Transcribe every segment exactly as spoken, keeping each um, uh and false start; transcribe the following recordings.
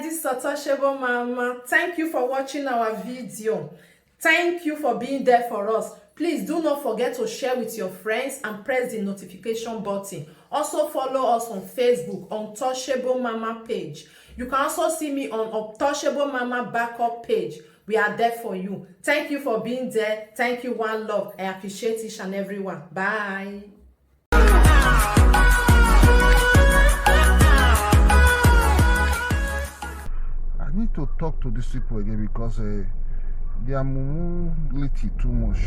This is Untouchable Mama. Thank you for watching our video. Thank you for being there for us. Please do not forget to share with your friends and press the notification button. Also follow us on Facebook, Untouchable Mama page. You can also see me on Untouchable Mama backup page. We are there for you. Thank you for being there. Thank you, one love. I appreciate each and every one. Bye. I need to talk to these people again because uh, their mumu litty too much.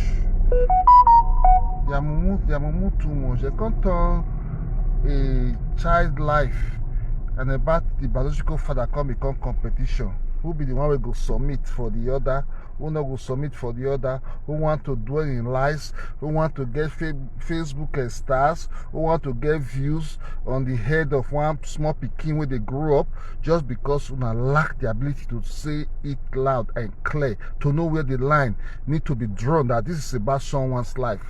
Their mumu, their mumu too much. They can't turn a child life and about the biological father come become competition. Who be the one we go submit for the other? Who not go submit for the other? Who want to dwell in lies? Who want to get fa- Facebook uh, stars? Who want to get views on the head of one small pikin when they grow up? Just because una lack the ability to say it loud and clear, to know where the line need to be drawn, that this is about someone's life.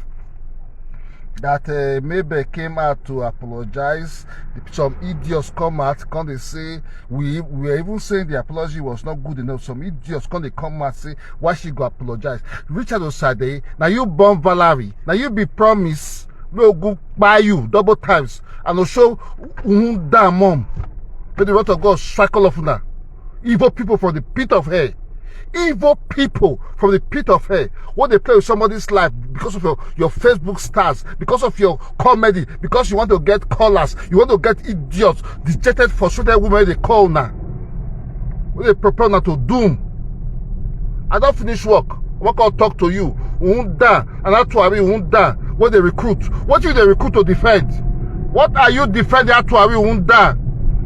That uh, maybe came out to apologize. Some idiots come out, come they say we we were even saying the apology was not good enough. Some idiots come they come out say why she go apologize. Richard Osade, now you born Valerie, now you be promise. We go buy you double times and will show down mom. May the wrath of God strike all of una. Evil people from the pit of hell. Evil people from the pit of hell. What they play with somebody's life because of your, your Facebook stars, because of your comedy, because you want to get callers, you want to get idiots, dejected, frustrated women they call now. What they prepare now to doom. I don't finish work. I want to talk to you. Unda and Atuari Unda. What they recruit? What you they recruit to defend? What are you defending Atuari Unda?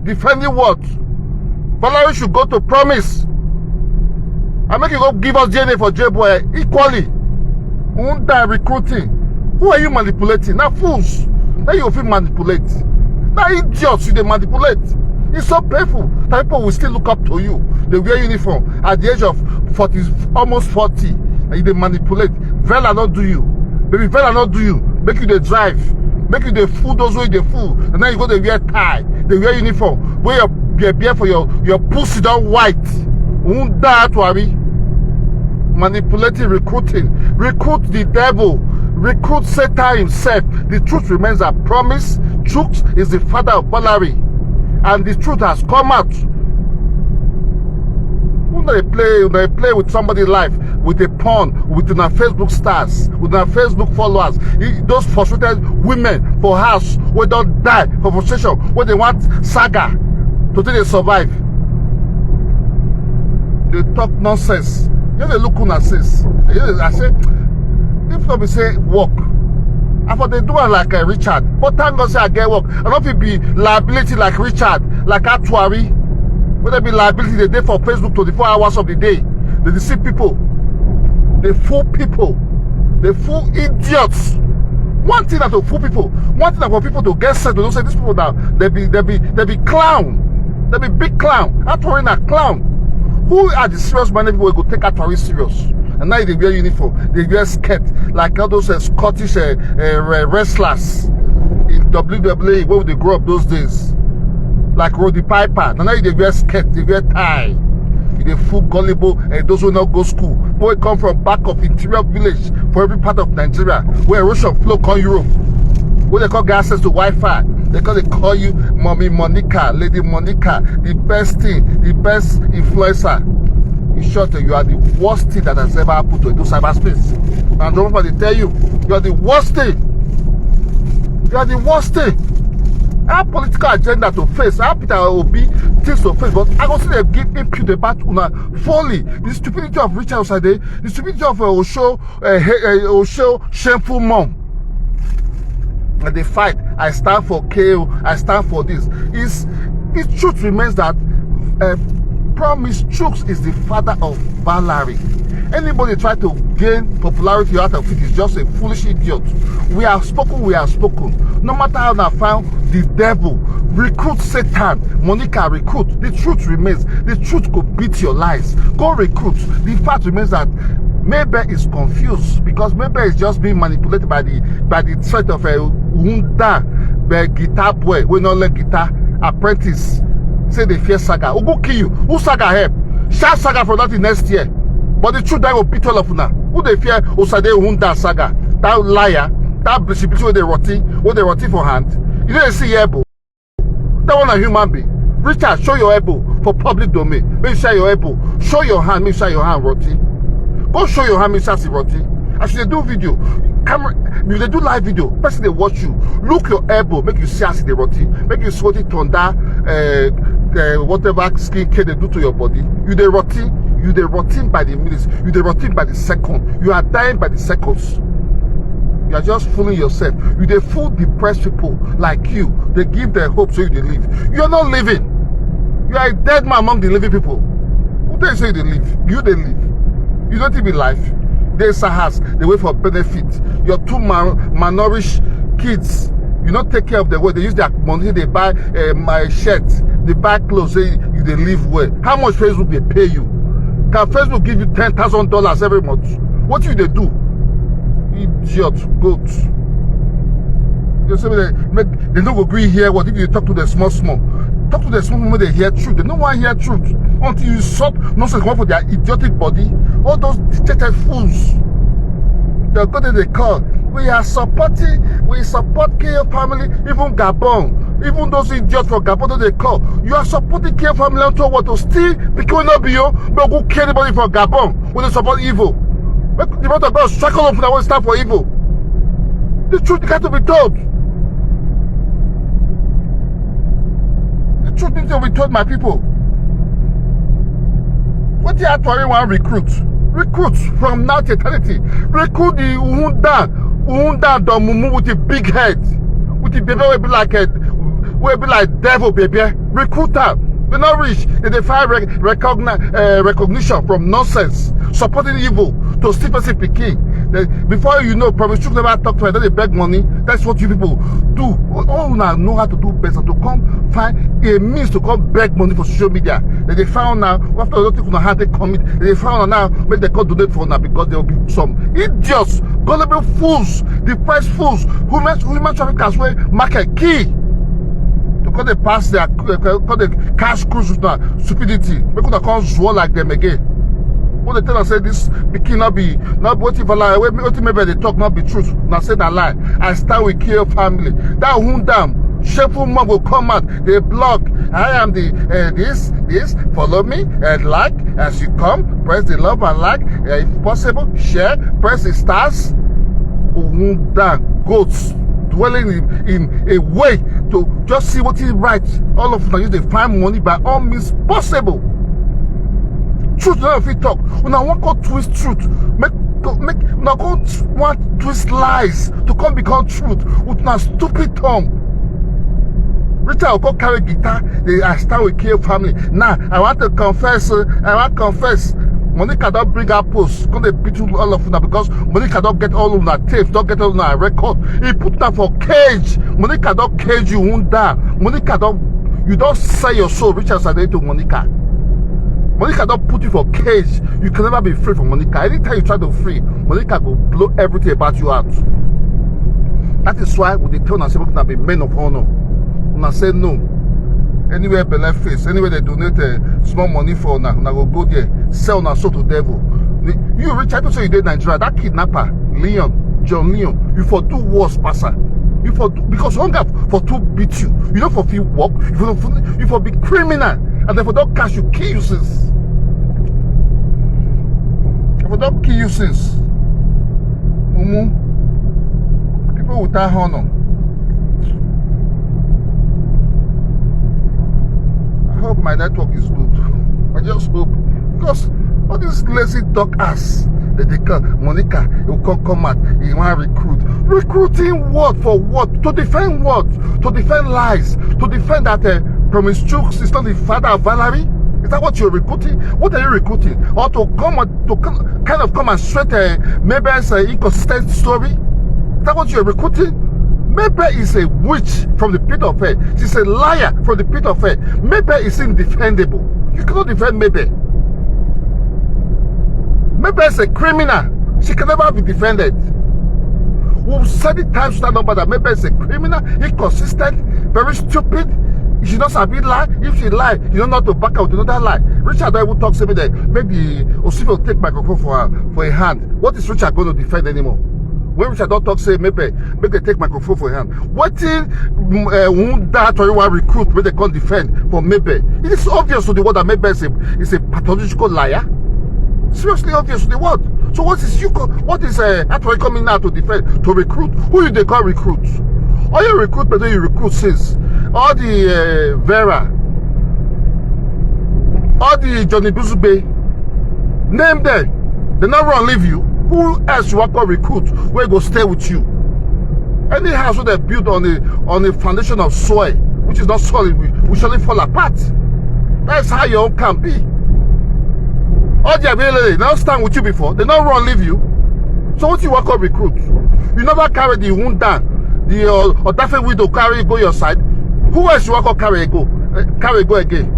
Defending what? Valerie should go to promise. I make you go give us D N A for J Boy equally. Unda recruiting. Who are you manipulating? Now fools. Now you feel manipulate. Now idiots you they manipulate. It's so painful that people will still look up to you. They wear uniform at the age of forty, almost forty. And they manipulate. Vela not do you. Baby Vela not do you. Make you they drive. Make you they fool those way they fool. And now you go they wear tie. They wear uniform. Wear your beer, beer for your, your pussy down white. Unda Atuari. Manipulating, recruiting. Recruit the devil. Recruit Satan himself. The truth remains that promise. Chuks is the father of Valerie. And the truth has come out. When they play, when they play with somebody's life, with a porn, with our Facebook stars, with our Facebook followers, those frustrated women for house, we don't die for frustration, when they want saga to take they survive. They talk nonsense. You they look una sense. I say, if not be say work, I thought they do it like a Richard. But thank God say I get work. I don't feel be liability like Richard, like Atuari. Whether be liability they day for Facebook twenty-four hours of the day. They deceive people. They fool people. They fool idiots. One thing that to fool people. One thing that for people to get said to say these people now they be they be they be clown. They be big clown. Atuari a clown. Who are the serious minded people who go take Atuari serious? And now they wear uniform, they wear skirt like all those uh, Scottish uh, uh, wrestlers in W W E when they grow up those days. Like Roddy Piper. Now, now they wear skirt, they wear tie. They fool gullible and those who not go school. Boy come from back of interior village for every part of Nigeria where erosion flow come Europe. What they call get access to Wi-Fi. They call they call you Mommy Monica, Lady Monica, the best thing, the best influencer. In short, you are the worst thing that has ever happened to Edo cyberspace. And the they tell you, you are the worst thing. You are the worst thing. Our political agenda to face, our Peter Obi things to face, but I go see they give him to the back una fully. The stupidity of Richard Osade, the stupidity of uh, Osho, uh, uh, Osho shameful mom. And they fight. I stand for K O. I stand for this. Is the truth remains that uh, Promise Chuks is the father of Valerie. Anybody try to gain popularity out of it is just a foolish idiot. We have spoken, we have spoken. No matter how I found the devil, recruit Satan, Monica recruit. The truth remains. The truth could beat your lies. Go recruit. The fact remains that Maybe is confused because maybe it's just being manipulated by the by the threat of a Wunda, the guitar boy, we not let guitar apprentice. say they fear saga. Who go kill you? Who saga help? Shout saga for that next year. But the truth that will beat all of una. Who they fear? Osade Hunda saga. That liar. That blissy blissy wey dey rotty, wey dey rotty for hand. You know they see here, bro. That one a human being. Richard, show your elbow for public domain. Make you show your elbow. Show your hand. Make you show your hand, rotty. Go show your hand, make you see rotty. As you dey do video, camera, you dey do live video, person dey watch you. Look your elbow, make you see as e dey rotty. Make you see what it thunder, uh, uh, whatever skin care dey do to your body. You dey rotty, you dey rotty by the minutes, you dey rotty by the second. You are dying by the seconds. You are just fooling yourself. You dey fool depressed people like you. They give them hope so you dey live. You are not living. You are a dead man among the living people. Who tell you say you dey live? You dey live. You don't even be life. They sahas, they wait for benefit. Your two mal- malnourished kids, you not take care of them well. They use their money, they buy uh, my shirt, they buy clothes, say you dey live well. How much Facebook dey pay you? Can Facebook give you ten thousand dollars every month? What you dey do? Idiot, goat. You say make they, make, they no go gree hear what if you talk to them small small. Talk to them small small, make they hear truth. They no wan hear truth until you stop nonsense comot for their idiotic body. All those dictated fools. They go there, they call. We are supporting, we support K O family, even Gabon. Even those idiots for Gabon, they call. You are supporting K O family unto what? To steal pikin wey no be you, no go kill anybody for Gabon. Wey dey support evil. Make the mouth of God shackle up una wey stand for evil. The truth got to be told. The truth needs to be told, my people. Wetin Atori wan recruit? Recruit from now to eternity. Recruit the Uhunda, Uhunda Don Mumu with the big head, with the baby wey be like a, wey be like devil baby. Recruit am. They no reach. They dey find rec- recogni- uh, recognition from nonsense, supporting evil to steal person pikin. Then before you know, Promise Chuks never talk to her. They dey beg money. That's what you people do. All una know how to do better to come find a means to come beg money for social media. They dey find now after they don't take una hand take commit. They dey find now make they come donate for now because there will be some idiots, gullible fools, depressed fools, human human traffickers wey market key to come dey pass their uh, come dey cash cruise with na stupidity. Make una come zuo like them again. When they tell us say this pikin no be no be wetin Vala wetin Mabel dey talk no be truth, na say na lie. I stand with K O family. That Hundam shameful mom go come out dey block. I am the uh, this this follow me and like as you come press the love and like uh, if possible share press the stars. Hundam goats dwelling in, in a way to just see what is right. All of them use dey find money by all means possible. Truth no fit talk. Una wan come twist truth. Make make una come wan twist lies to come become truth with una stupid tongue. Rita go come carry guitar. They I stand with K O family. Now I want to confess. Uh, I want confess. Monica don bring her post. Come dey beat you all of una because Monica don get all una tape, don get all una record. He put am for cage. Monica don cage you, Hunda. Monica don you don sell your soul, Richard Sade to Monica. Monica don put you for cage. You can never be free from Monica. Anytime you try to free, Monica go blow everything about you out. That is why we dey tell una say make una be men of honor. Una say no. Anywhere belle face, anywhere they donate uh, small money for una, una go go there, sell una soul to devil. You reach out to say you dey Nigeria, that kidnapper, Leon, John Leon, you for do worse, pastor. You for do, because hunger for two beat you. You don't for feel work, you for, you for be criminal, and therefore don't catch you, kill you since. If we don't kill you since, Mumu, people without honor. I hope my network is good. I just hope because all these lazy dog ass that they call Monica, you come come out, you want recruit. Recruiting what for what? To defend what? To defend lies. To defend that uh, Promise Chooks is not the father of Valerie. Is that what you're recruiting? What are you recruiting? Or to come and to come, kind of come and sweat uh, Mabel's uh, inconsistent story? Is that what you're recruiting? Mabel is a witch from the pit of hell. She's a liar from the pit of hell. Mabel is indefendable. You cannot defend Mabel. Mabel is a criminal. She can never be defended. We've said it times without number that Mabel is a criminal, inconsistent, very stupid, She don sabi lie. If she lie, you no know to back out with another lie. Richard don even talk say make dem, make the Osifo take microphone for her, for her hand. What is Richard going to defend anymore? When Richard don talk say make dem, make dem take microphone for her hand. Wetin, mm, eh, Wunda Tori wan recruit make dem come defend for Mabel? It is obvious to the world that Mabel is a, is a pathological liar. Seriously obvious to the world. So what is you co-, what is, uh, Tori coming now to defend, to recruit? Who you dey call recruit? All your recruitment wey you recruit since, all the, uh, Vera, all the Johnny Buzugbe, name them. Dem no run leave you. Who else you wan come recruit wey go stay with you? Any house wey dem build on a, on a foundation of soil which is not solid, we, we surely fall apart. That's how your own can be. All the Abelele, dem no stand with you before. Dem no run leave you. So wetin you wan come recruit? You never carry the Wunda, the, uh, Odafe widow carry go your side. Who else you wan come carry go, uh, carry go again?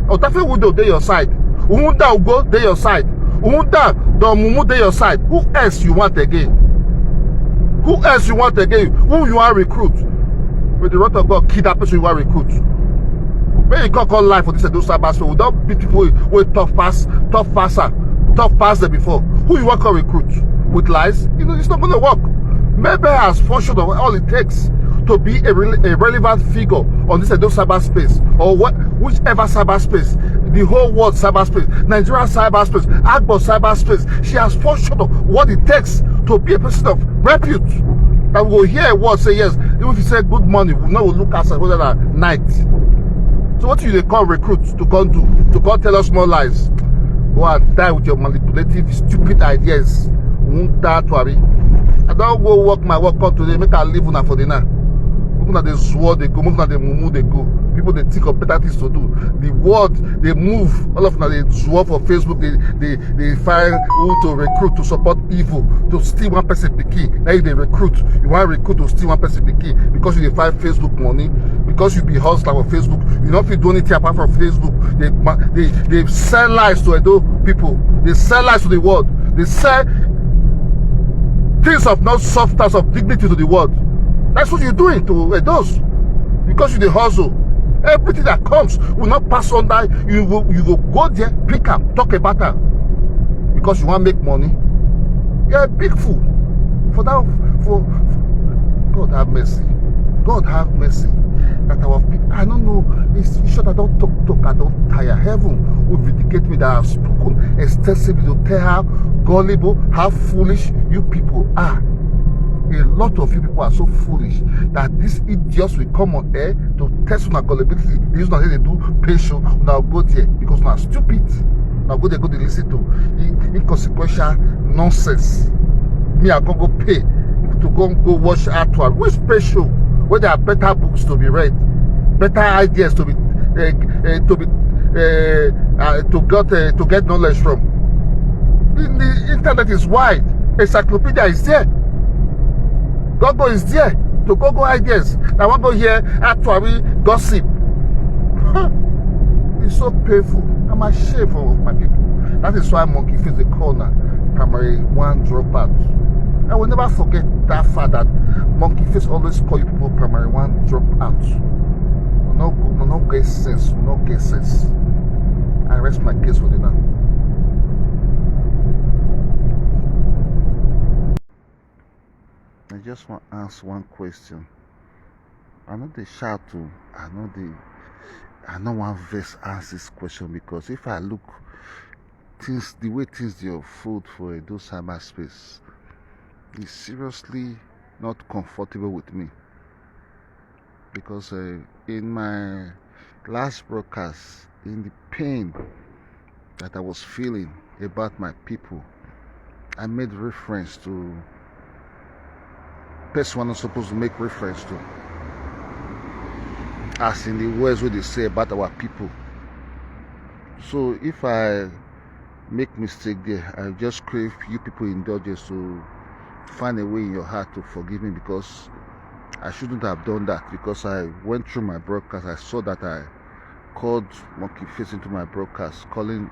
Odafe widow dey your side. Wunda Ugo dey your side. Wunda Don Mumu dey your side. Who else you want again? Who else you want again? Who you wan recruit? With the wrath of God, kill that person you wan recruit. Make you come, come lie for this Edo Cyber Space. We don beat people wey, wey tough pass, tough pass am, tough pass them before. Who you wan come recruit with lies? You know, it's not gonna work. Mabel has functioned of all it takes to be a, rele-, a relevant figure on this Edo Cyber Space, or what, whichever cyber space, the whole world cyber space, Nigeria cyber space, Agbo cyber space. She has functioned of what it takes to be a person of repute. That we go hear a word say yes. Even if you say good morning, we no go look outside whether na night. So what you dey call recruit to come do, to come tell us more lies? Go and die with your manipulative, stupid ideas. Wunda Tori. I don go work my work, come today, make I leave una for the now. Make una dey swore dey go, make una dey mumu dey go. People dey think of better things to do. The world dey move. All of una dey swore for Facebook, dey, dey, dey find who to recruit to support evil, to steal one person pikin. Now you dey recruit. You wan recruit to steal one person pikin because you dey find Facebook money, because you be hustler for Facebook. You no fit do anything apart from Facebook. They ma-, they, they sell lies to Edo people. They sell lies to the world. They sell things of no substance, of dignity to the world. That's what you're doing to Edos, because you dey hustle. Everything that comes will not pass under. You go, you go, go there, pick am, talk about am, because you wan make money. You're a big fool for that. For God have mercy. God have mercy. That our pe-, I don't know. It's, it's sure that I don talk, talk, I don tire. Heaven will vindicate me that I have spoken extensively to tell how gullible, how foolish you people are. A lot of you people are so foolish that these idiots will come on air to test una gullibility. They use una take dey do pay show. Una go there because una stupid. Una go there go dey listen to in-, inconsequential nonsense. Me, I come go pay to go, go watch actual. Which pay show where there are better books to be read, better ideas to be, uh, uh, to be, uh, uh, to get, uh, to get knowledge from? In the internet is wide. Encyclopedia is there. Google is there to Google ideas. I wan go hear actual gossip. It's so painful. I'm ashamed of my people. That is why Monkey Face dey call na primary one dropout. I will never forget that fact that Monkey Face always call you people primary one dropout. No go, no, no get sense, no get sense. I rest my case for the now. I just wan ask one question. I no dey shout o. I no dey, I no wan vex ask this question, because if I look things, the way things dey unfold for Edo cyberspace, it's seriously not comfortable with me. Because, uh, in my last broadcast, in the pain that I was feeling about my people, I made reference to person I'm not supposed to make reference to, as in the words wey dey say about our people. So if I make mistake there, I just crave you people indulgence to find a way in your heart to forgive me, because I shouldn't have done that, because I went through my broadcast. I saw that I called Monkey Face into my broadcast, calling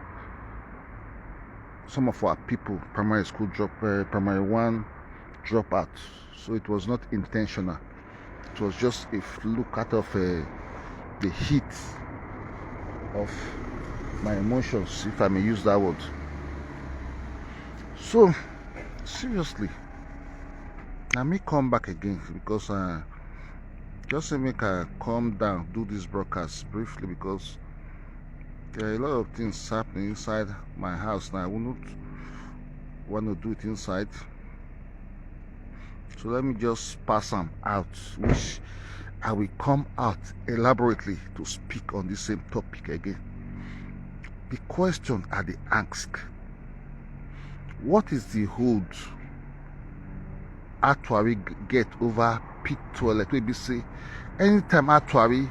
some of our people primary school drop, uh, primary one dropout. So it was not intentional. It was just a fluke out of a the heat of my emotions, if I may use that word. So, seriously, let me come back again because uh, just to make I come down, do this broadcast briefly because there are a lot of things happening inside my house now. I wouldn't want to do it inside. So let me just pass them out, which I will come out elaborately to speak on the same topic again. The question I dey ask, what is the hold Atuari g- get over pit toilet? Wey be say anytime Atuari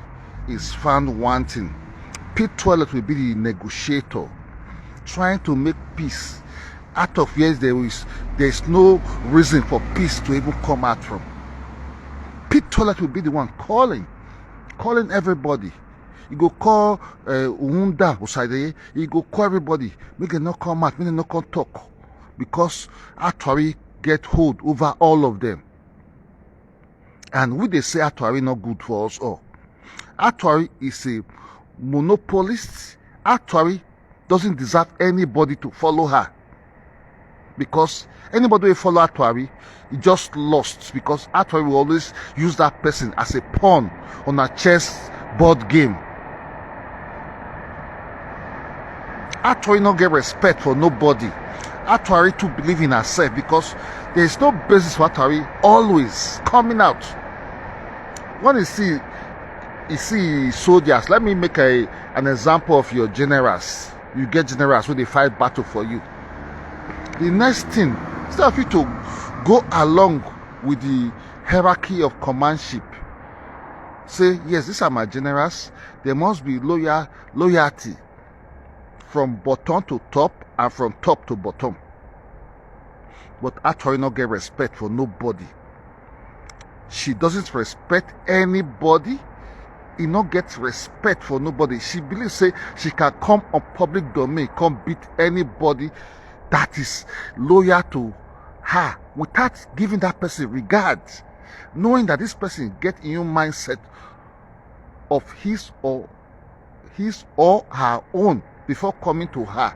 is found wanting, pit toilet will be the negotiator trying to make peace out of where there is there is no reason for peace to even come out from. Pit toilet will be the one calling, calling everybody. He go call uh, Unda Osadeye. He go call everybody. Make dem no come out. Make dem no come talk because Atuari get hold over all of them. And we dey say Atuari not good for us all. Atuari is a monopolist. Atuari doesn't deserve anybody to follow her because anybody wey follow Atuari, e just lost because Atuari will always use that person as a pawn on a chess board game. Atuari no get respect for nobody. Atuari too believe in herself because there is no basis for Atuari always coming out. When you see you see soldiers, let me make a an example of your generals. You get generals wey dey fight battle for you. The next thing, instead of you to go along with the hierarchy of commandship, say, "Yes, these are my generals. There must be loyal loyalty from bottom to top and from top to bottom." But Atuari no get respect for nobody. She doesn't respect anybody. E no get respect for nobody. She believe say she can come on public domain, come beat anybody that is loyal to her without giving that person regard, knowing that this person get im own mindset of his or his or her own before coming to her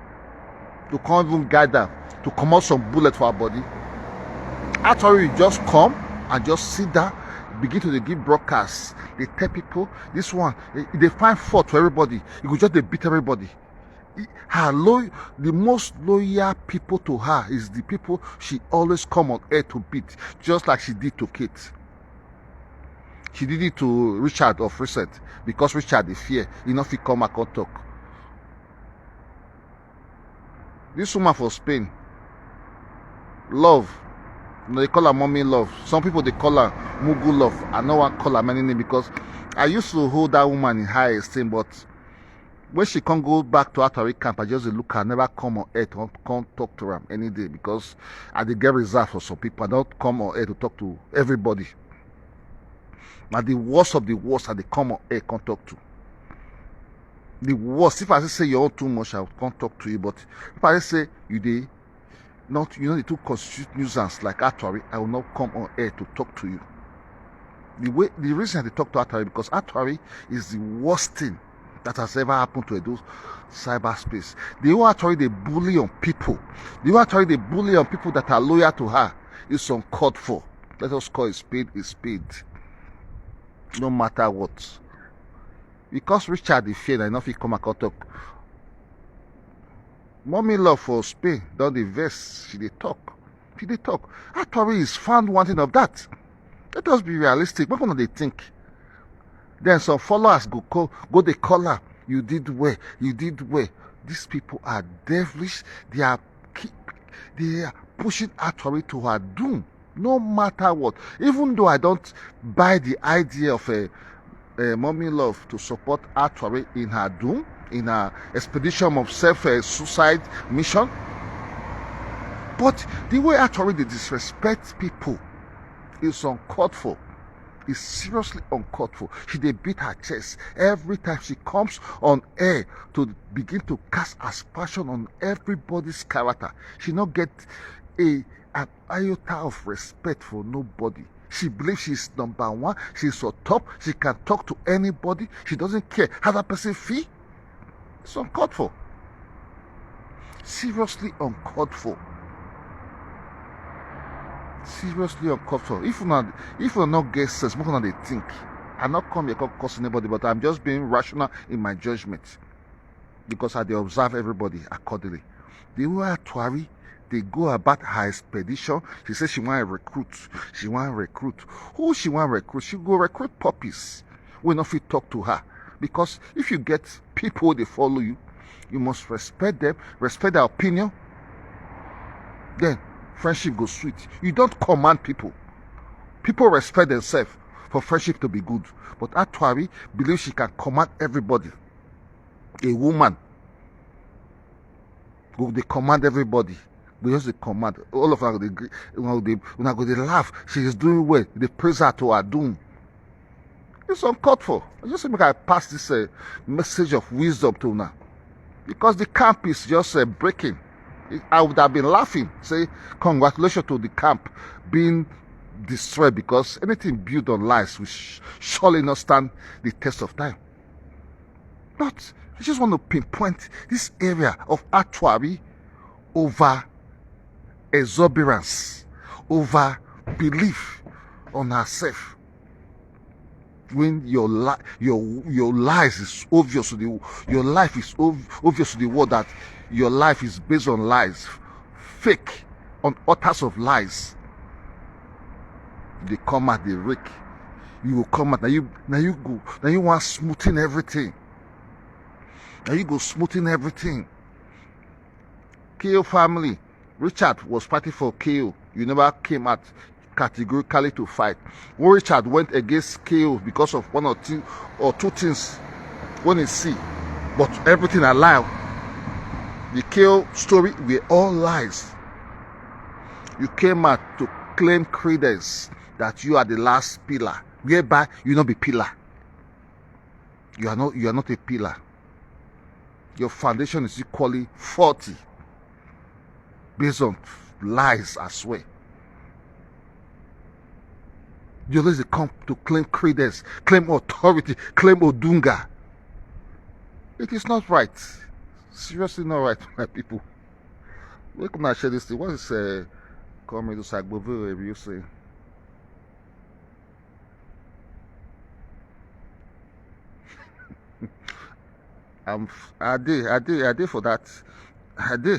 to come even guide am to comot some bullet for her body. Atuari will just come and just sit down, begin to dey give broadcast, dey tell people this one, e dey find fault for everybody. E go just dey beat everybody. E- Her loy, the most loyal people to her is the people she always come on air to beat, just like she did to Kate. She did it to Richard of recent because Richard dey fear, e no fit come out come talk. This woman for Spain, love, no, they call her mommy love. Some people dey call her mugu love. I no wan call her many name because I used to hold that woman in high esteem, but when she come go back to Atuari camp, I just dey look her, never come on air to come, come talk to am any day because I dey get reserve for some people. I don't come on air to talk to everybody. Now the worst of the worst, I dey come on air come talk to. The worst, if I say your own too much, I will come talk to you. But if I say you dey not you know the two constitute nuisance like Atuari, I will not come on air to talk to you. The way the reason I dey talk to Atuari because Atuari is the worst thing that has ever happened to Edo cyberspace. The whole Atuari dey bully on people. The whole Atuari dey bully on people that are loyal to her is uncalled for. Let us call a spade a spade. No matter what. Because Richard dey fear, I no fit come out come talk. Mommy love for Spain don dey vex, she dey talk. She dey talk. Atuari is found wanting of that. Let us be realistic. Make una dey think. Then some followers go call, go dey call her. You did well. You did well. These people are devilish. They are keep, they are pushing Atuari to her doom. No matter what. Even though I don't buy the idea of a, a mommy love to support Atuari in her doom, in her expedition of self uh, suicide mission. But the way Atuari dey disrespect people is uncalled for. Is seriously uncalled for. She dey beat her chest every time she comes on air to begin to cast aspersion on everybody's character. She no get a an iota of respect for nobody. She believes she's number one. She's on top. She can talk to anybody. She doesn't care how that person feel. It's uncalled for. Seriously uncalled for. Seriously uncalled for. If una if una no get sense, make una dey think. I no come here come curse anybody, but I'm just being rational in my judgment because I dey observe everybody accordingly. The way Atuari dey go about her expedition, she say she wan recruit, she wan recruit. Who she wan recruit? She go recruit puppies wey no fit talk to her, because if you get people wey dey follow you, you must respect them, respect their opinion. Then friendship go sweet. You don't command people. People respect themselves for friendship to be good. But Atuari believes she can command everybody. A woman go dey command everybody. Go just dey command. All of una go dey gree, una go dey una go dey laugh. She is doing well. Dey praise her to her doom. It's uncalled for. I just say make I pass this uh, message of wisdom to una, because the camp is just uh, breaking. It, I would have been laughing, say congratulations to the camp being destroyed, because anything built on lies will sh- surely not stand the test of time. But I just want to pinpoint this area of Atuari over exuberance, over belief on herself. When your li- your your lies is obvious to the your life is ob- obvious to the world, that your life is based on lies, fake, on utters of lies. They come out, they rake. You will come out now. You now you go now. You want smoothing everything. Now you go smoothing everything. K O family, Richard was fighting for K O. You never came out categorically to fight. When Richard went against K O because of one or two or two things when he see, but everything allow. The K O story were all lies. You came out to claim credence that you are the last pillar, whereby you not be pillar. You are not you are not a pillar. Your foundation is equally faulty based on lies as well. You always come to claim credence, claim authority, claim Odunga. It is not right. Seriously not right, my people. Where can I share this thing? What is uh, coming to Sagbovu? You say? I'm I dey I dey I dey for that. I dey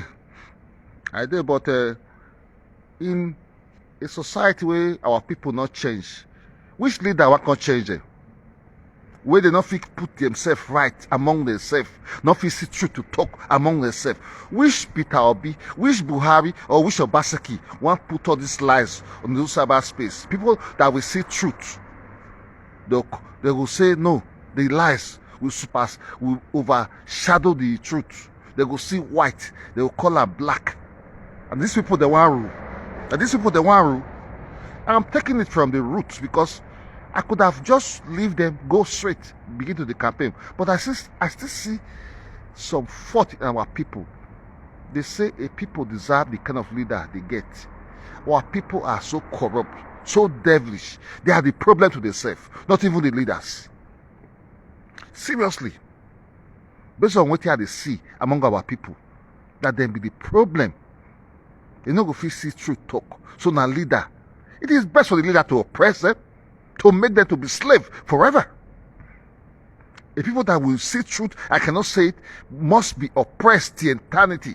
I dey but uh, in a society where our people not change, which leader wan come change them? Where they not fit put themselves right among themselves, not fit see truth to talk among themselves. Which Peter Obi, which Buhari, or which Obaseki want put all these lies on the cyber space? People that will see truth, they they will say no. The lies will surpass, will overshadow the truth. They go see white, they will call her black. And these people they want rule. And these people they want rule. I'm taking it from the roots because I could have just leave them, go straight, begin to the campaign. But I still I still see some fault in our people. They say a people deserve the kind of leader they get. Our people are so corrupt, so devilish. They are the problem to themselves, not even the leaders. Seriously, based on what I dey see among our people, that dem be the problem. They no go fit see truth talk. So na leader, it is best for the leader to oppress them, to make them to be slave forever. A people that will see truth, I cannot say it, must be oppressed the eternity.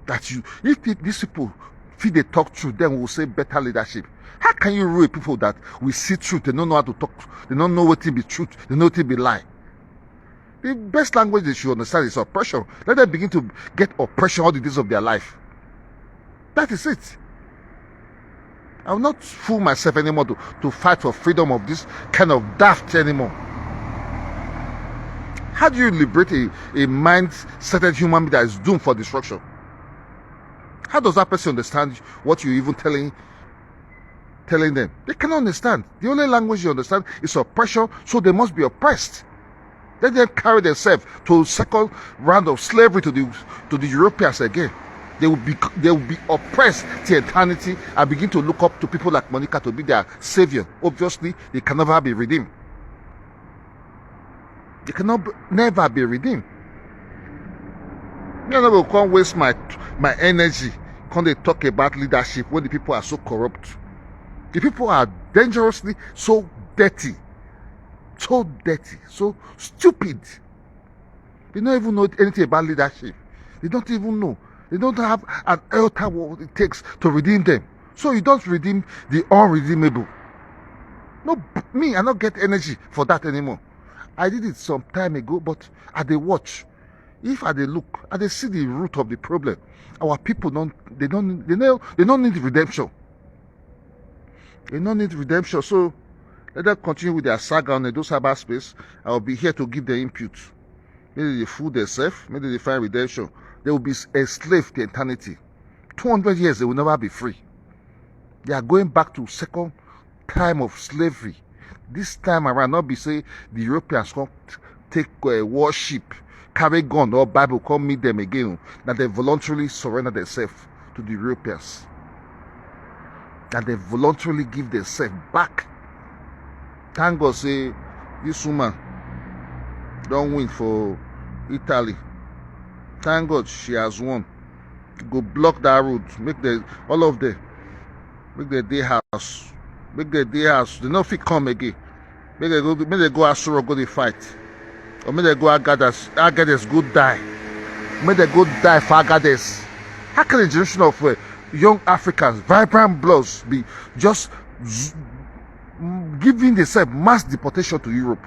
That you if pe- these people feel they talk truth, then we will say better leadership. How can you rule people that we see truth, they don't know how to talk, they don't know what thing be truth, they know what thing be lie? The best language they should understand is oppression. Let them begin to get oppression all the days of their life. That is it. I will not fool myself anymore to, to fight for freedom of this kind of daft anymore. How do you liberate a, a mind-setted human being that is doomed for destruction? How does that person understand what you're even telling telling them? They cannot understand. The only language you understand is oppression, so they must be oppressed. Let them carry themselves to second round of slavery to the to the Europeans again. They will be they will be oppressed till eternity and begin to look up to people like Monica to be their savior. Obviously, they can never be redeemed. They cannot b- never be redeemed. You know, will come waste my my energy. Come they talk about leadership when the people are so corrupt. The people are dangerously so dirty, so dirty, so stupid. They don't even know anything about leadership. They don't even know. They don't have an altar what it takes to redeem them. So you don't redeem the unredeemable. No, me, I don't get energy for that anymore. I did it some time ago, but I dey watch. If I dey look, I dey see the root of the problem. Our people don't, they don't, they don't, they don't need redemption. They don't need redemption. So let them continue with their saga on the cyberspace. I will be here to give them input. Maybe they fool themselves. Maybe they find redemption. They will be enslaved to eternity. Two hundred years, they will never be free. They are going back to second time of slavery. This time around, not be say the Europeans come take a warship, carry gun or Bible, come meet them again. That they voluntarily surrender themselves to the Europeans. That they voluntarily give themselves back. Thank God say this woman don't win for Italy. Thank God she has won. Go block that road. Make the all of them make the day house. Make the day house. They no fit come again. Make they go. Make they go Asuro go the fight. Or make they go Agadas. Agadas go die. Make they go die for Agadas. How can a generation of uh, young Africans, vibrant bloods, be just z- giving themselves mass deportation to Europe?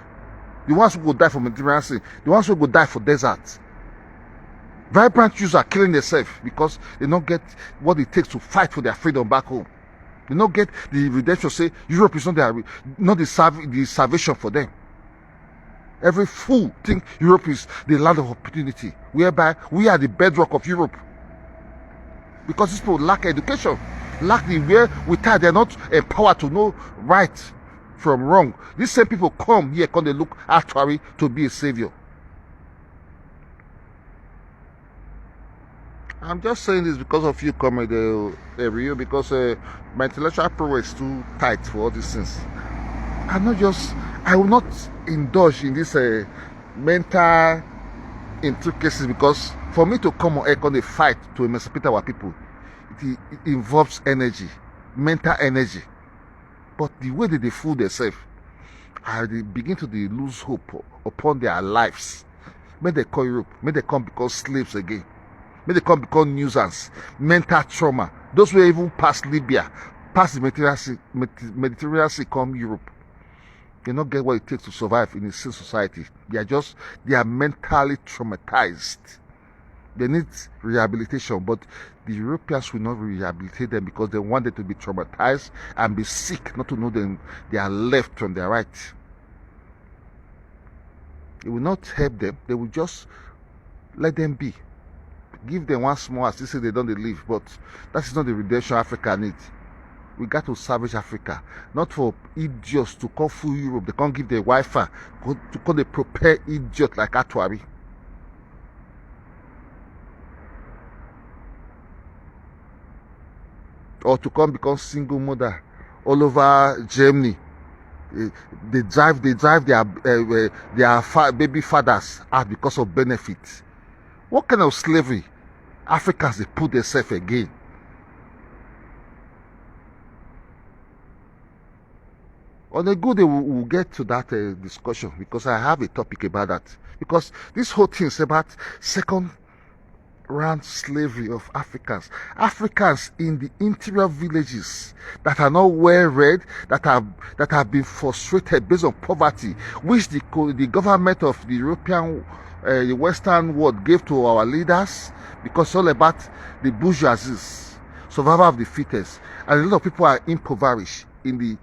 The ones who go die for Mediterranean Sea, the ones who go die for desert. Vibrant youths are killing themselves because they don't get what it takes to fight for their freedom back home. They don't get the redemption. Say Europe is not their not the, salv- the salvation for them. Every fool think Europe is the land of opportunity, whereby we are the bedrock of Europe. Because these people lack education, lack the where we tie. They're not empowered to know right from wrong. These same people come here, come they look actually to be a savior. I'm just saying this because of you, comrade uh, Erio, because uh, my intellectual prowess is too tight for all these things. I'm not just, I will not indulge in this uh, mental intricacies because for me to come on air, come dey fight to emancipate our people, it, it involves energy, mental energy. But the way that they fool themselves, I dey begin to dey lose hope upon their lives. Make they come Europe, make they come become slaves again. Make they come become nuisance, mental trauma. Those wey even pass Libya, pass the Mediterranean Sea, Mediter- Mediterranean Sea come Europe. They no get what it takes to survive in a sane society. They are just they are mentally traumatized. They need rehabilitation, but the Europeans will not rehabilitate them because they want them to be traumatized and be sick, not to know them they are left from their right. It will not help them. They will just let them be. Give them one small as they say they don't dey live, but that is not the redemption Africa needs. We got to salvage Africa, not for idiots to come full Europe. They can't give the Wi-Fi go- to come they prepare idiot like Atuari. Or to come become single mother all over Germany. Eh, They drive, they drive their uh, uh, their fa- baby fathers out because of benefit. What kind of slavery Africans they put themselves again? On a good day, we will get to that uh, discussion because I have a topic about that. Because this whole thing is about second round slavery of Africans. Africans in the interior villages that are not well read, that have that have been frustrated based on poverty, which the co- the government of the European, uh, the Western world gave to our leaders because it's all about the bourgeoisie, survival of the fittest, and a lot of people are impoverished in the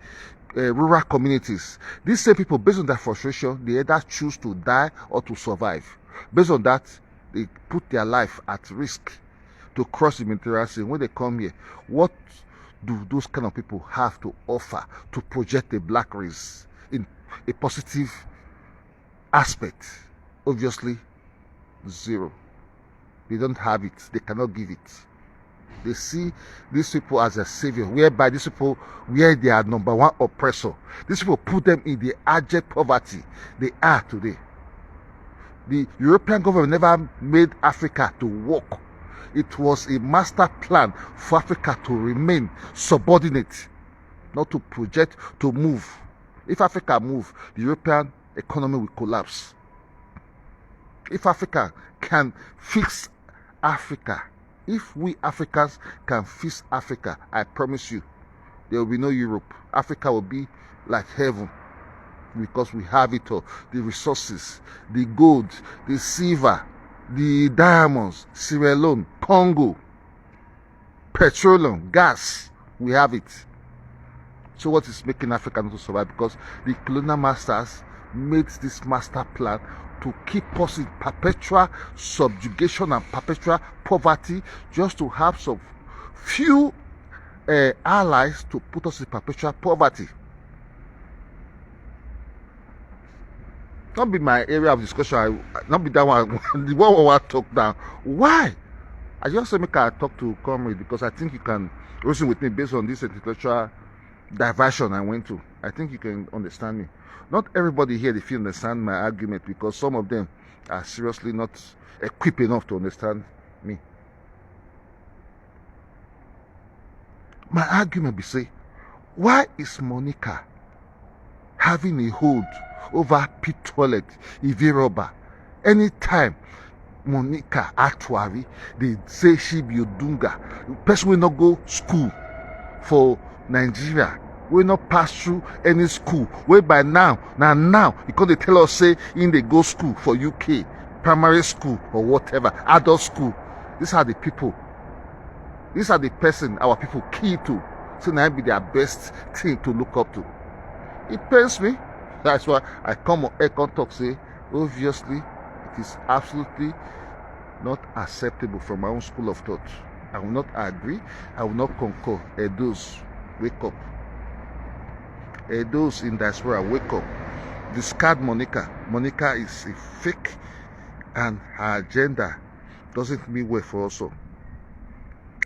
uh, rural communities. These same people, based on their frustration, they either choose to die or to survive. Based on that, they put their life at risk to cross the Mediterranean Sea. When they come here, what do those kind of people have to offer to project a black race in a positive aspect? Obviously, zero. They don't have it. They cannot give it. They see these people as a savior, whereby these people were their number one oppressor. These people put them in the abject poverty they are today. The European government never made Africa to work. It was a master plan for Africa to remain subordinate, not to project, to move. If Africa move, the European economy will collapse. If Africa can fix Africa, if we Africans can fix Africa, I promise you, there will be no Europe. Africa will be like heaven because we have it all, the resources, the gold, the silver, the diamonds, Sierra Leone, Congo, petroleum, gas, we have it. So what is making Africa not to survive? Because the colonial masters made this master plan to keep us in perpetual subjugation and perpetual poverty, just to have some few uh, allies to put us in perpetual poverty. Not be my area of discussion. I, not be that one. The one we want talk now. Why? I just say make I talk to comrade because I think you can reason with me based on this intellectual diversion I went to. I think you can understand me. Not everybody here they feel understand my argument because some of them are seriously not equipped enough to understand me. My argument be say, why is Monica having a hold over pit toilet, Iviroba? Anytime Monica Atuari, they say she be Odunga, person will not go school for Nigeria, will not pass through any school. Where by now, now now, you come dey tell us say in they go school for U K, primary school or whatever, adult school. These are the people. These are the person our people key to. So now be their best thing to look up to. It pains me. That's why I come on air come talk say, obviously, it is absolutely not acceptable from my own school of thought. I will not agree. I will not concur. Edos, wake up. Edos in diaspora, wake up. Discard Monica. Monica is a fake, and her agenda doesn't mean well for us all.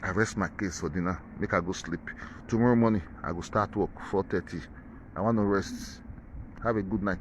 I rest my case for dinner. Make I go sleep. Tomorrow morning, I go start work four thirty. I want to rest. Have a good night.